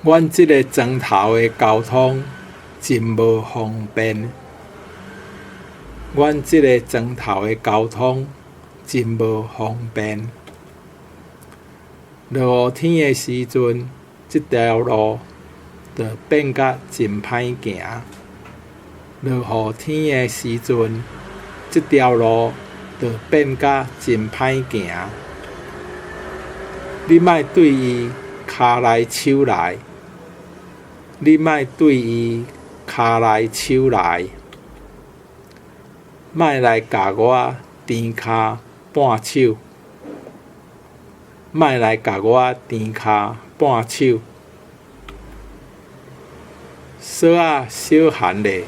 阮這个庄頭的交通真無方便。阮這个庄頭的交通真無方便。落雨天的時陣，這條路就變甲真歹行。落雨天的時陣，這條路就變甲真歹行。你莫對伊跤來手來，你莫對伊跤來手來。莫來共我甜跤絆手，莫來共我甜跤絆手。索仔小寒咧，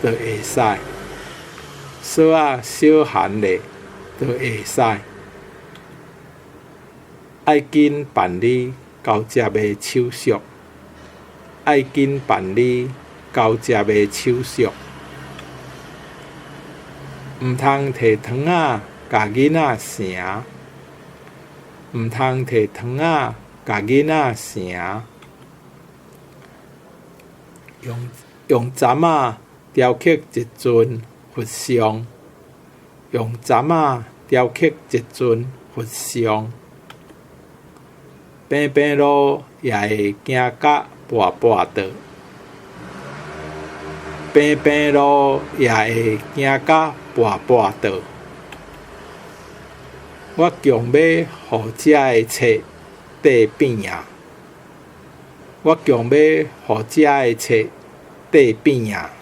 就會使。索仔小寒咧，就會使。愛緊辦理交接的手續，愛緊辦理交接的手續。毋通提糖仔共囡仔成，毋通提糖仔共囡仔成。用用針仔雕刻一尊佛像，用針仔雕刻一尊佛像。平平路也會行甲跋跋倒，平平路也會行甲跋跋倒。我強欲予遮的冊硩扁仔，我強欲予遮的冊硩扁仔。